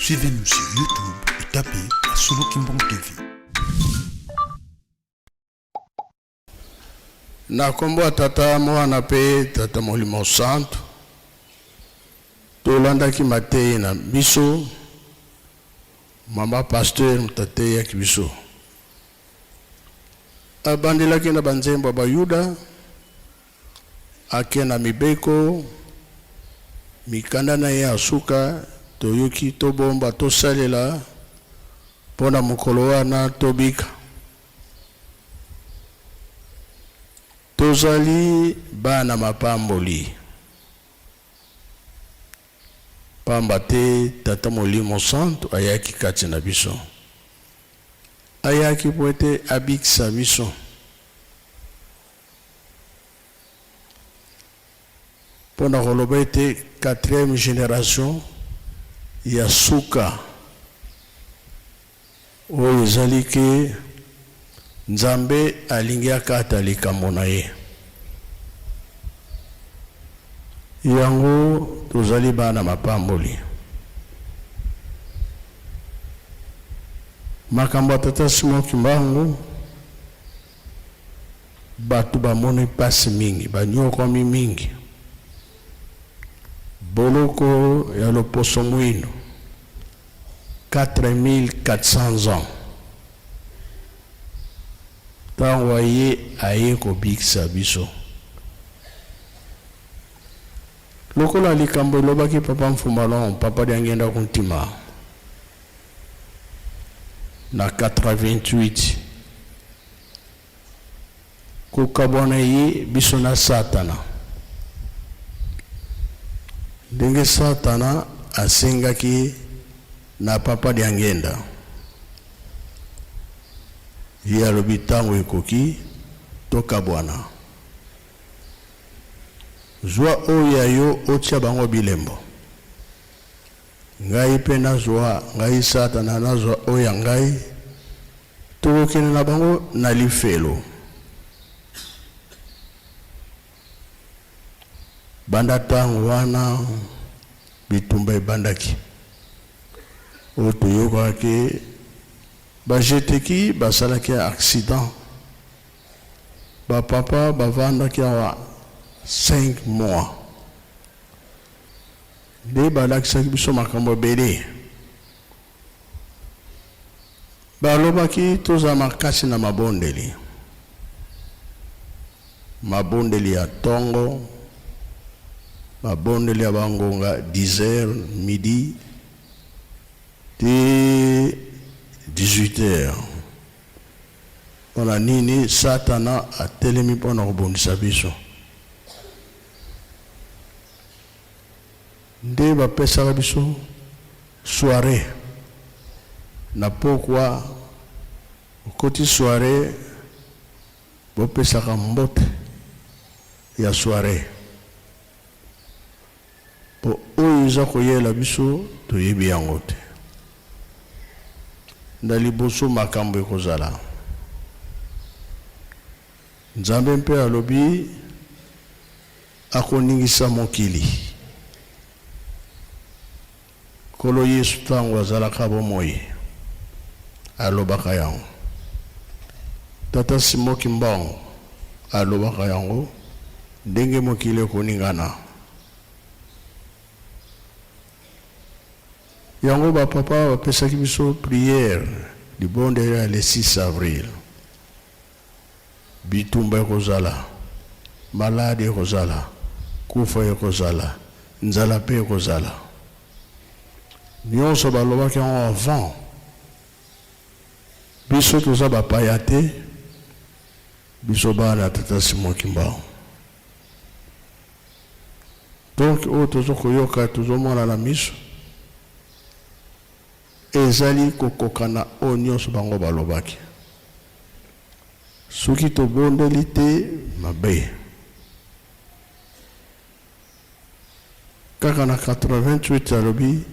Suivez-nous sur YouTube et tapez Masolo Kimbangu TV. Na kombo ya Tata, Mwana mpe Tata Molimo Santu, tolandaki mateyi na biso. Mama pasteur moto ateyaki biso. Abandelaki na banzembo ya Bayuda, ake na mibeko, mikanda na ye ya suka, toyoki tobomba, tosalela mpo na mokolo wana tobika. Tozali bana mapamboli, pamba te Tata Molimo Santu ayaki kati na biso. Ayaki mpo ete abikisa biso. Mpo na koloba ete quatrième generation ya suka oyo ezali ke Nzambe alingi akata likambo na ye. Yango tozali bana mapamboli. Makambo ya Tata Simon Kimbangu, bato bamoni mpasi mingi, banyokwami mingi. Boloko ya loposo mwindo 4400 ans ntango aye aye kobikisa biso. Lokola likambo elobaki Papa Mfumbalon, Papa Diangienda Kuntima na 88 kokabwana ye biso na Satana. Ndenge Satana asengaki na Papa Diangienda, ye alobi ntango ekoki tokabwana. Zwa oyo ya yo otia bango bilembo. Ngai pe nazwa, ngai Satana nazwa oyo ya ngai, tokokende na bango na lifelo. Banda tango wana bitumba ebandaki. Oyo toyokaka ke ba jeteki basalaki accident. Ba papa bavandaki awa 5 mois nde balakisaki biso makambo ebele. Balobaki tozala makasi na mabondeli, mabondeli ya tongo, mabondeli ya bangonga 10 heures, midi ti 18 heures. Mpo na nini Satana atelemi mpo na kobundisa biso? Nde bapesaka biso soiree na pokwa, okoti soiree, bopesaka mbote ya soiree Po oyo eza koyela biso toyebi yango te. Na liboso makambo ekozala. Nzambe mpe alobi akoningisa mokili. Nkolo Yesu tango azalaka bomoi alobaka yango. Tata Simon Kimbangu alobaka yango ndenge mokili ekoningana. Yango ba papa bapesaki biso prière libondeli ya le 6 avril. Bitumba ekozala, maladi ekozala, kufa ekozala, nzala pe ekozala. Nionso balobaki yango avant. Biso toza bapaya te, biso bana ya Tata Simon Kimbangu. Donc oyo tozo koyoka, tozomona na miso, Ezali kokokana oyo nionso bango balobaki. Soki tobondeli te, mabe. Kaka na 88 alobi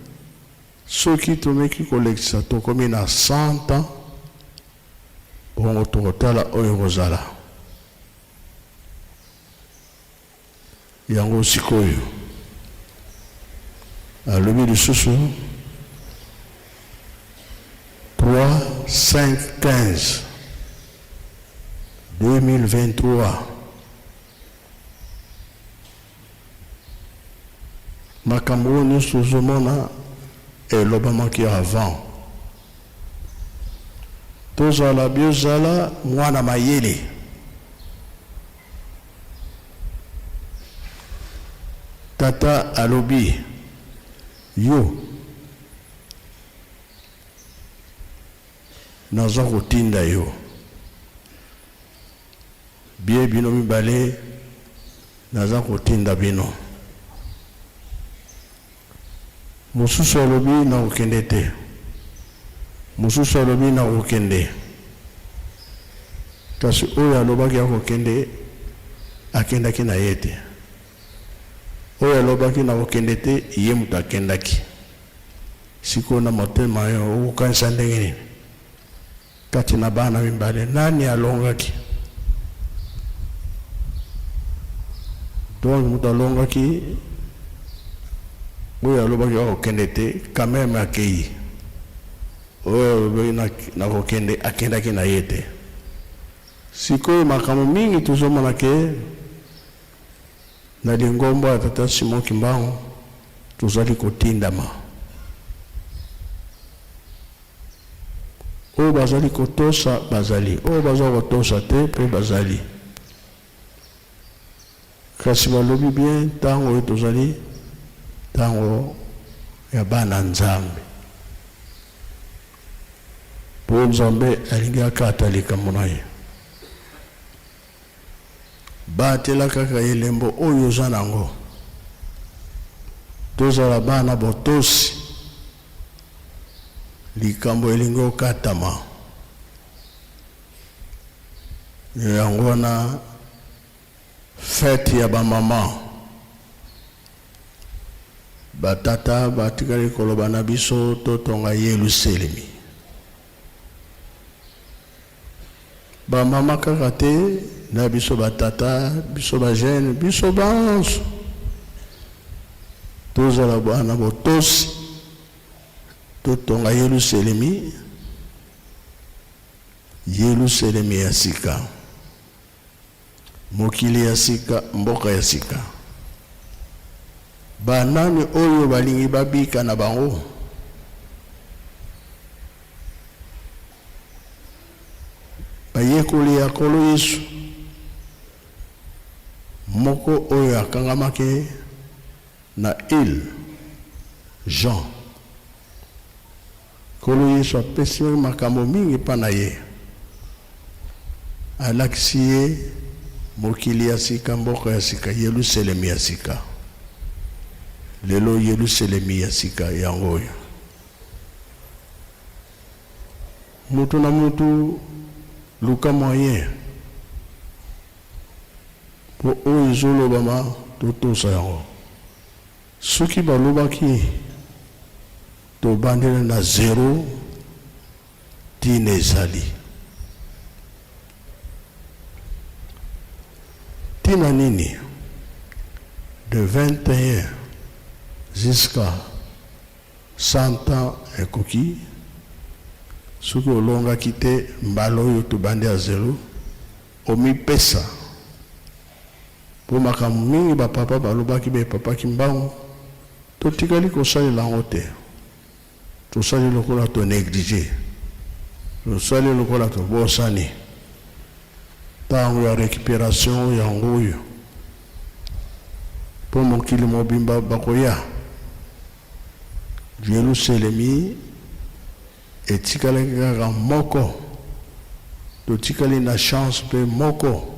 soki tomeki kolekisa tokomi na 100 ans, bongo tokotala oyo ekozala. Yango sikoyo alobi lisusu. 5 15 2023 makambo oyo nyonso tozomona elobamaki avant. Tozala biozala mwana mayele. Tata alobi yo naza kotinda yo bie bino mibale naza kotinda bino. Mosusu alobi nakokende te, mosusu alobi nakokende. Kasi oyo alobaki akokende akendaki na ye te, oyo alobaki nakokende te ye moto akendaki. Sikoyo na motema yo okokanisa ndenge nini? Kati na bana mibale nani alongaki? Donc moto alongaki oyo alobaki akokende te quand meme akeyi, oyo alobaki nakokende akendaki na ye te. Sikoyo makambo mingi tozomona ke na lingomba ya tata Simon Kimbangu tozali kotindama. Oyo bazali kotosa bazali, oyo baza kotosa te mpe bazali. Kasi balobi bien tango oyo tozali tango ya bana Nzambe. Po Nzambe alingi akata likambo na ye. Batela kaka elembo oyo oza nango. Tozala bana botosi. Likambo elingi okatama. Yango wana fete ya ba mama. Ba tata batikali koloba na biso totonga Yeluselemi. Ba mama kaka te, na biso ba tata, biso ba jeune, biso banso tozala bana botosi, totonga Yeluselemi, Yeluselemi ya sika, mokili ya sika, mboka ya sika. Ba nani oyo balingi babika na bango? Bayekoli ya Nkolo Yesu moko oyo akangamaki na ile Jean. Nkolo Yesu apesi ye makambo mingi mpa na ye. Alakisi ye mokili ya sika, mboka ya sika, Yelusalemi ya sika. Lelo Yelusalemi ya sika yango oyo. Mutu na mutu luka moyen po oyo ezolobama totosa yango. Soki balobaki tobandela na zero tina ezali. Tina nini? De 21 jusqu'à 100 ans ekoki soki olongaki te mbala oyo tobandi ya zero omipesa po makambo mingi ba papa balobaki be papa kimbangu totikali kosalela yango te tosali lokola to neglige tosali lokola tobosani tango ya recuperation yango oyo po mokili mobimba bakoya Jeluselemi etikalaki kaka moko, totikali na chance mpe moko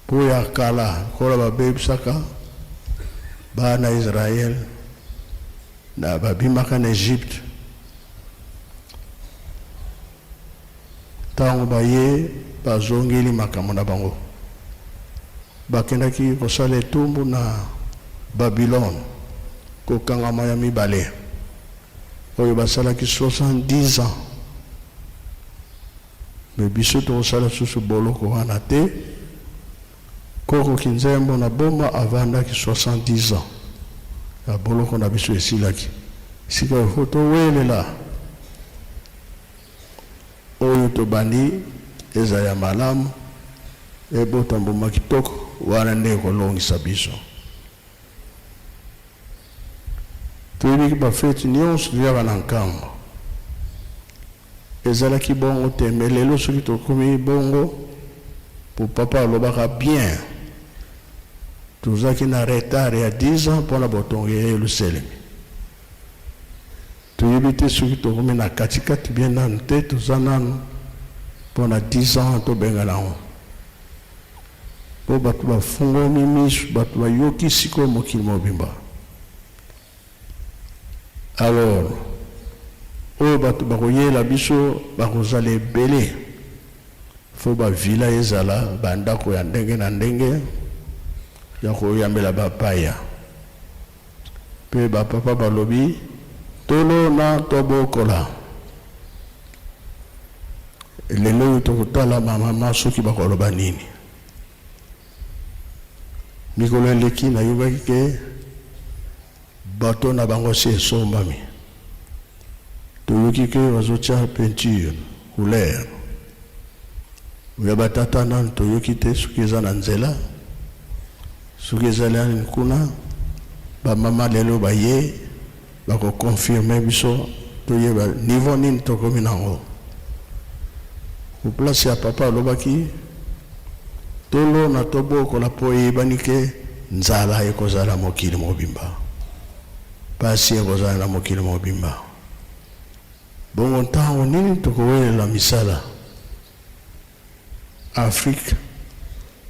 mpo ya kala lokola babebisaka bana Israël na babimaka na Egypte ntango baye bazongeli makambo na bango bakendaki kosala etumbu na Babylone kokangama ya mibale oyo basalaki 70 ans me biso tokosala susu boloko wana te. Koko Kinzembo na Boma avandaki 70 ans ya boloko na biso esilaki sikoyo faut towelela. Oyo tobandi ezala ya malamu, ebota mbuma kitoko, wana nde ekolongisa biso. Toyebiki bafeti nyonso toyaka na nkambo. Ezalaki bongo te, mais lelo soki tokomi bongo, po papa alobaka bien, tozalaki na retard ya 10 ans mpona botongi ya Yelusalemi. Toyebi te soki tokomi na kati kati bien nanu te, toza nanu pona 10 ans tobengana yango po batu bafungwami misu, batu bayoki sikoyo mokili mobimba. Alors oyo batu bakoyela biso bakozala ebele, faut ba villa ezala ba ndako ya ndenge na ndenge ya koyambela bapaya. Pe ba papa balobi tolona tobokola. Lelo oyo tokotala ba mama soki bakoloba nini. Mikolo eleki nayokaki ke bateau na bango si esombami. Toyoki ke bazotia peinture couleur. Ya ba tata nanu toyoki te soki eza na nzela. Soki ezali nanu kuna ba mama lelo baye bako confirmer biso toyeba niveau nini tokomi nango. Ko place ya papa alobaki tolona tobokola po eyebani ke nzala ekozala mokili mobimba. Pasi ekozala na mokili mobimba. Bongo ntango nini tokowelela misala? Afrique,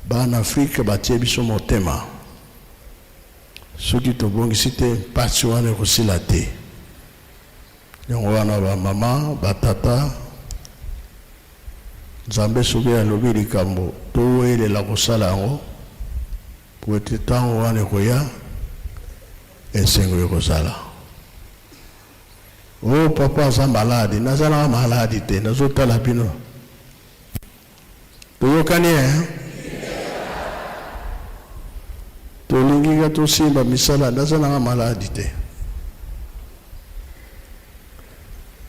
bana Afrique batie biso motema. Soki tobongisi te, mpasi wana ekosila te. Yango wana ba mama, ba tata, Nzambe soki alobi likambo, towelela kosala yango po ete ntango wana ekoya, esengo ekozala. Oh papa aza malade, naza nanga malade te, nazo tala bino. Toyokani eh? Tolingi ka tosimba misala, naza nanga malade te.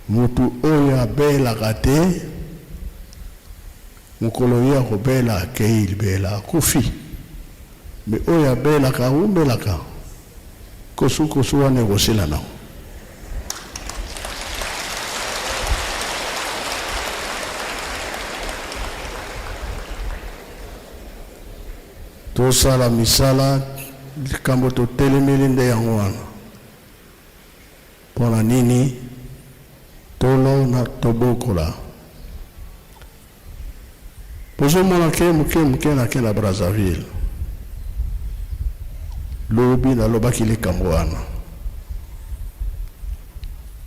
Mutu oyo abelaka te, mokolo ye akobela akei libela, akufi. Mais oyo abelaka awumelaka. Kosu kosu wana ekosila nango. Tosala misala, likambo totelemeli nde yango wana. Mpo na nini tolona tobokola? Bozomona ke moke moke nake na Brazzaville. Lobi nalobaki likambo wana.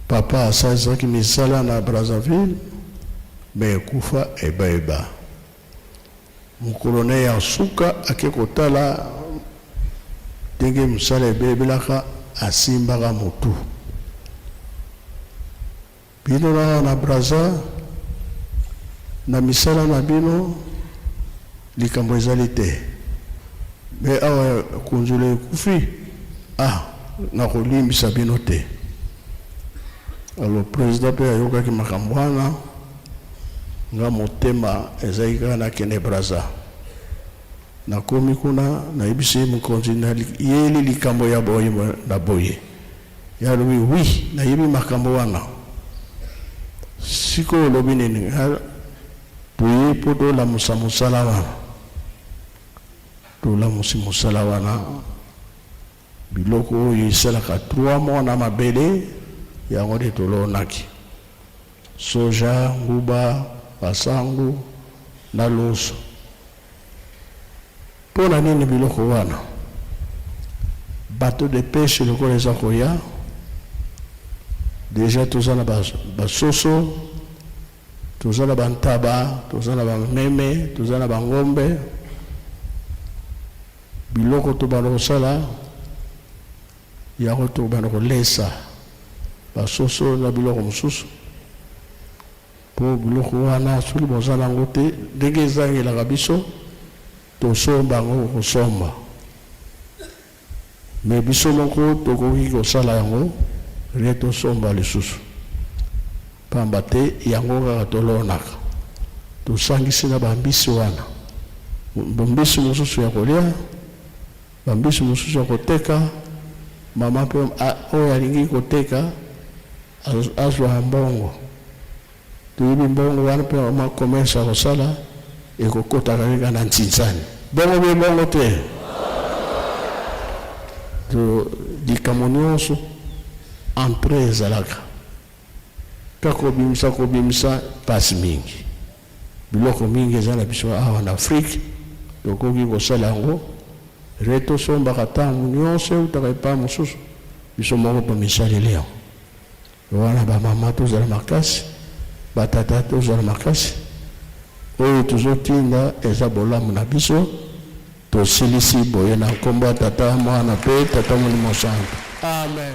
Papa asalisaki misala na Brazzaville, me ekufa ebeba. Mokolo na ye ya suka ake kotala ndenge mosala ebebelaka, asimbaka motu. Bino awa na Brazza na misala na bino likambo ezali te mais awa kunzulu ekufi ah nakolimbisa bino te. Alors president pe ayokaki makambo wana nga motema ezalaki kaka nakende Brazza. Nakomi kuna nayebisi ye mokonzi nayeli likambo ya boye na boye. Ye alobi oui nayebi makambo wana sikoyo olobi nini nga toye po tolamusa mosala wana tolamusi mosala wana biloko oyo esalaka 3 mois na mabele yango nde tolonaki soja nguba masangu na loso Mpo na nini biloko wana? Bateau de peche lokola eza koya, dejà toza na ba soso, toza na ba ntaba, toza na ba meme, toza na ba ngombe. Biloko tobanda kosala yango tobanda kolesa ba soso na biloko mosusu. Po biloko wana soki boza nango te ndenge ezangelaka biso tosomba yango kosomba mais biso moko tokoki kosala yango rien tosomba lisusu. Pamba te yango kaka tolonaka. Tosangisi na ba mbisi wana. Mbisi mosusu ya kolia, ba mbisi mosusu ya koteka, mama mpe oyo alingi koteka azwa mbongo. Toyebi mbongo wana mpe mwa commerce akosala ekokotaka kaka na ntsinsani. Bongo be bongo te? To likambo nyonso entrée ezalaka. Kaka kobimisa kobimisa pasi mingi. Biloko mingi eza na biso awa na Afrique tokoki kosala yango re tosombaka tango nionso eutaka epai mosusu biso moko tomisaleli yango. Wana ba mama tozala makasi ba tata tozala makasi oyo tozotinda eza bolamu na biso tosilisi boye na nkombo ya tata mwana pe tata molimo santu amen.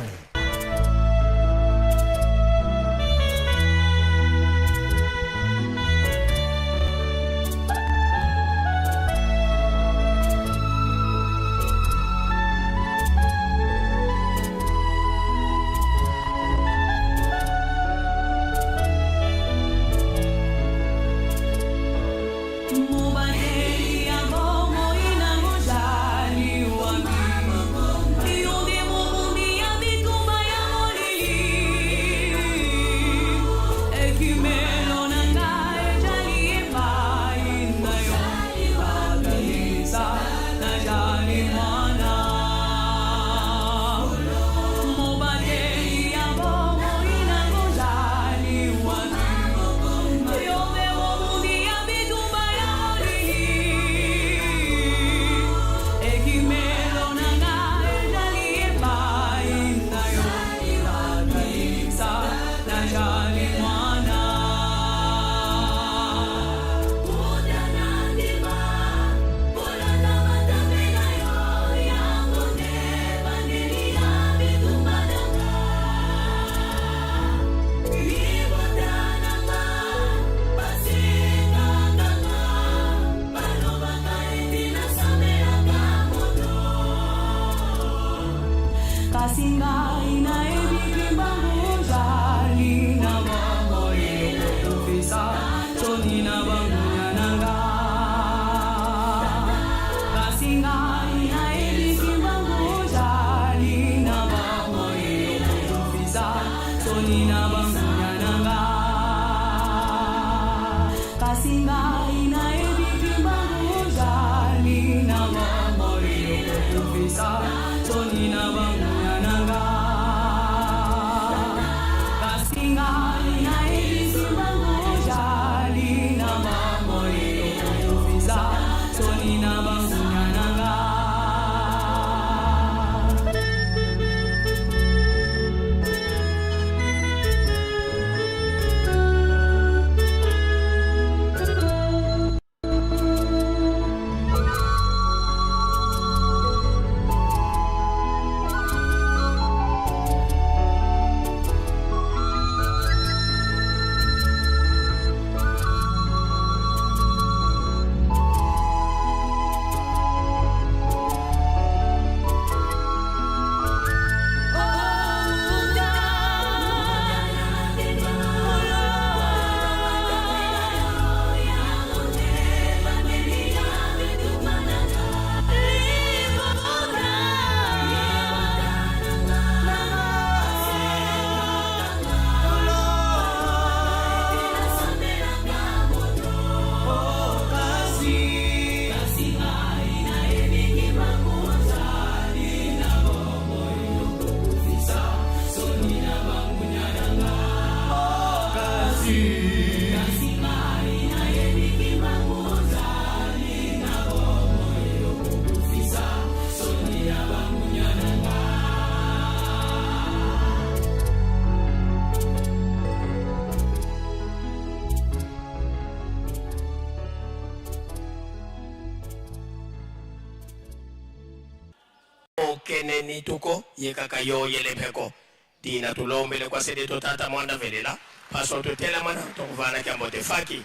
Okene ni tuko ye kaka yo yele pheko dina tulombele kwa sede to tata mwanda velela paso tutela mana tokuvana kyambo te faki.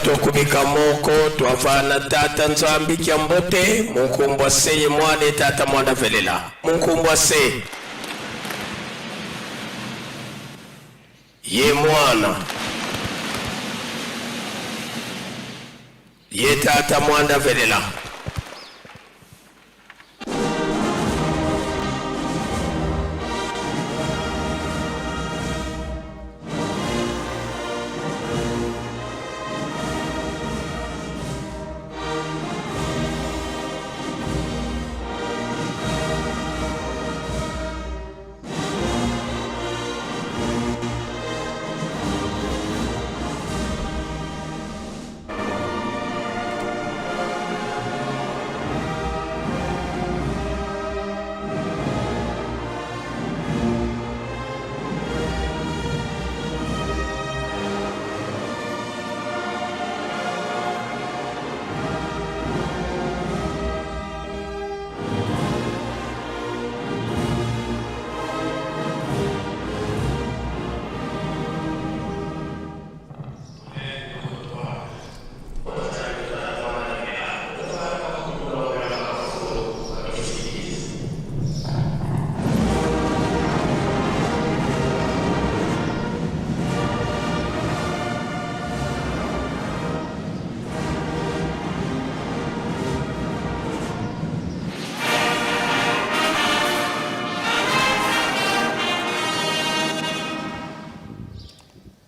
Tokubika moko twavana Tata Nzambi kya mbote munkumbwa se ye mwana Tata mwana velela munkumbwa se ye mwana ye Tata mwana velela.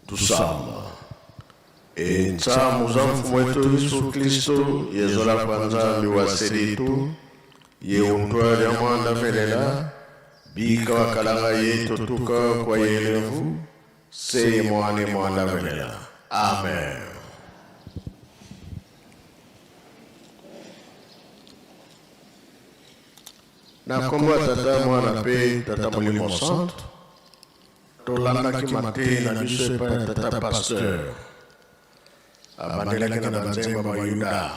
Tusamba entsamu za mfumu wetu Yesu Kristo yezola kwa Nzambi wa selitu ye untwa lya mwanda velela bika wakalanga ye totuka kwa yelevu se mwane mwanda velela. Amen. Na kombo ya Tata Mwana pe Tata Molimo Santo, tolandaki mateyi na biso epai ya Tata Pasteur. Abandelaki na banzembo ya Bayuda,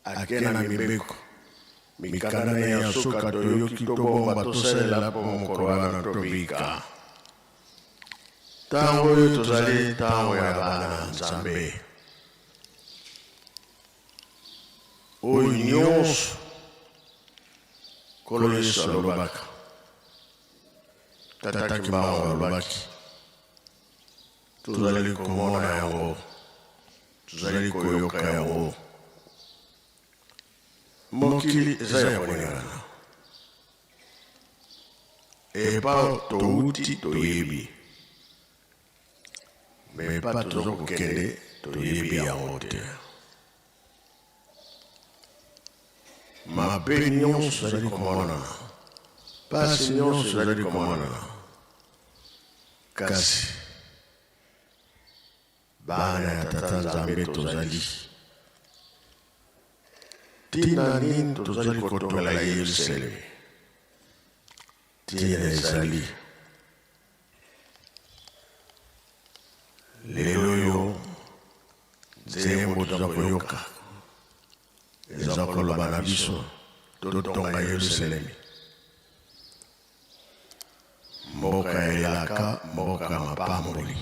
ake na mibeko mikanda na ye ya suka toyoki tobomba tosalela mpo mokolo wana tobika. Ntango oyo tozali ntango ya bana na Nzambe, oyo nyonso Nkolo Yesu alobaka, Tata Kimbangu alobaki, tozali komona yango, tozali koyoka yango. Mokili eza ya koningana, epa touti toyebi, me epa toza kokende toyebi yango te. Mabe nyonso ezali komonana, pasi nyonso ezali komonana, kasi bana ya Tata Nzambe tozali. Ntina nini tozali kotongela Yerusalemi? Ntina ezali lelo oyo nzembo toza koyoka eza koloba na biso totonga Yerusalemi, mboka ya elaka, mboka ya mapamboli.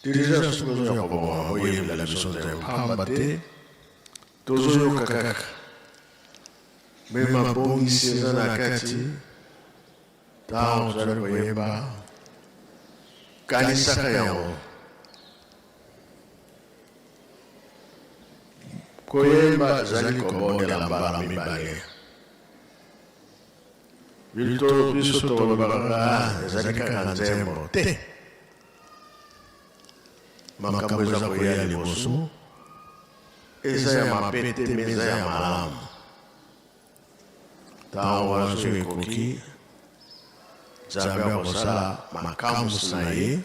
Dirija soki ozoya koboma boyebela biso nzembo pamba te tozoyoka kaka me mabongisi eza na kati. Ntango tozali koyemba, kanisaka yango. Koyemba ezali kobondela mbala mibale. Bito biso tolobaka ah, ezali kaka nzembo te. Makambo eza koya liboso eza ya mabe te, me eza ya malamu. Ntango wana soki ekoki, Nzambe akosala makamwisi na ye.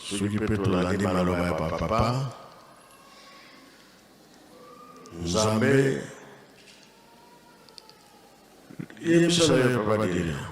Soki mpe tolandi maloba ya bapapa, Nzambe yebisa na ye papa Delia.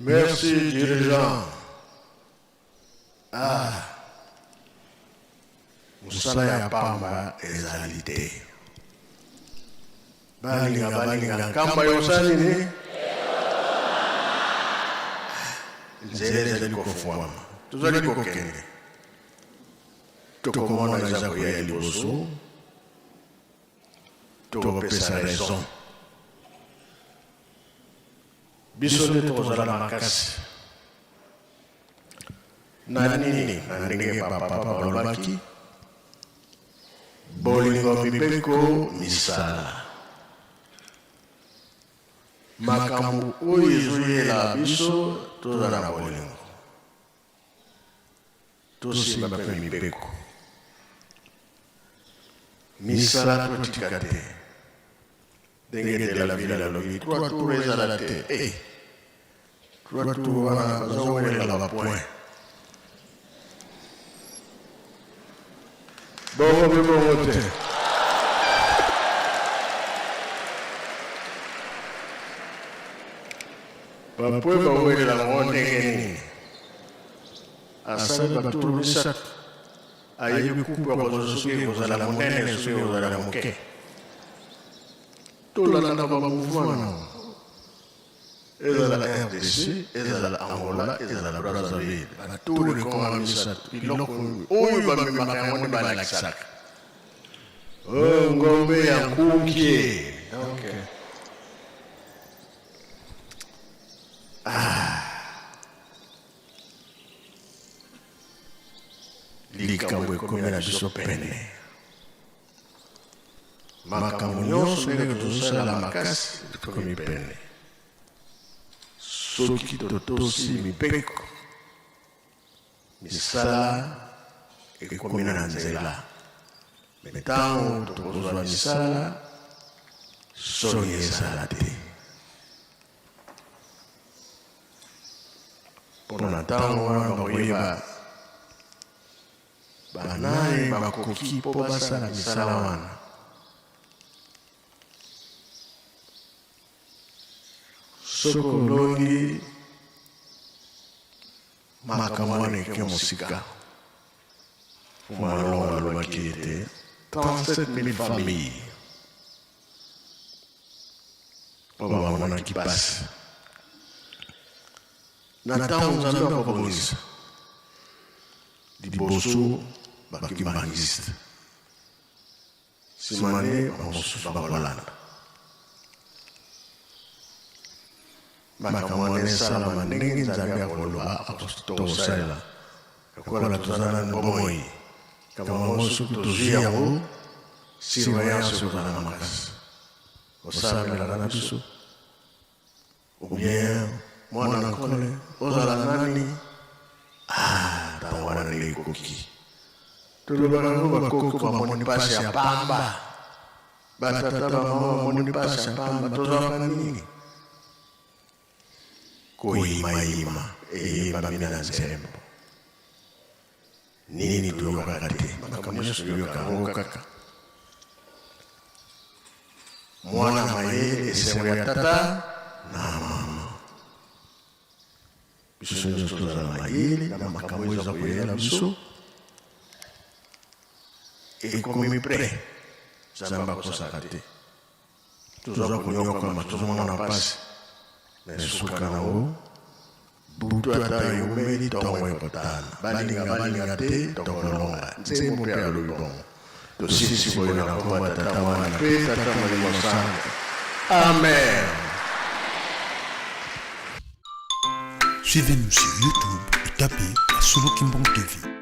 Merci dirigeant. Ah. Mosala ya pamba ezali te. Balinga balinga nkamba yosala nini? Nzela ezali kofungwama. Tozali kokende. Tokomona eza koya liboso. Tokopesa raison. Biso nde tokozala makasi na nini? Na ndenge bapapa balobaki, bolingo, mibeko, misala. Makambo oyo ezoyela biso, tozala na bolingo, tosimba mpe mibeko, misala totika te. Ndenge de la ville alobi, trois tours ezala te. Eh, trois tours wana bazowelela bapoint. Bongo mpe bongo te. Bapoint bawelela yango ndenge nini? Asali batour misato, ayebi kupe akozwa soki ekozala monene, soki ekozala moke. Tolandaka bamouvement nango, ezala RDC, ezala Angola, ezala Brazzaville, batour ekoma misato. Biloko oyo bamemaka yango nde balakisaka. Oyo ngombe ya nkunkie. Donc ah, likambo ekomela biso pene. Makambo nyonso ndenge tozosala makasi ekomi pene. Soki totosi mibeko, misala ekomi na nzela. Me ntango tokozwa misala, soni ezala te. Mpo na ntango wana bakoyeba banani bakoki mpo basala misala wana. Soki olongi, makambo wana eke mosika. Malongo alobaki ete 37 000 familles oyo bamonaki mpasi na ntango Nzambe akobongisa liboso bakimbangiste, nsima nde bamosusu bakolanda. Makambo wana esalama ndenge Nzambe akoloba tokosalela, lokola toza nanu bomoi. Likambo yango soki tozwi yango, surveillance ekozala makasi. Osambelaka na biso ou bien mwana nkole ozala nani? Ah, ntango wana nde ekoki. Tolobaka yango, bakoko bamoni mpasi ya pamba, batata bamama bamoni mpasi ya pamba. Tozwaka nini? Koyimayima eyembami na nzembo. Nini toyokaka te? Makambo nyonso toyoka yango kaka. Mwana mayele, esengo ya tata na mama. Biso nyonso tozala mayele na makambo oyo eza koyela biso. Ekomi près. Nzambe akosaka te. Toza konyokwama, tozomona mpasi, me suka nango butu ata eumeli, ntongo ekotana. Balinga balinga te, tokolonga. Nzembo mpe alobi bongo. Tosilisi boye na nkombo ya Tata, Mwana mpe Tata Molimo Santo. Amen. Suivez-nous sur YouTube et tapez Solo Kimbang TV.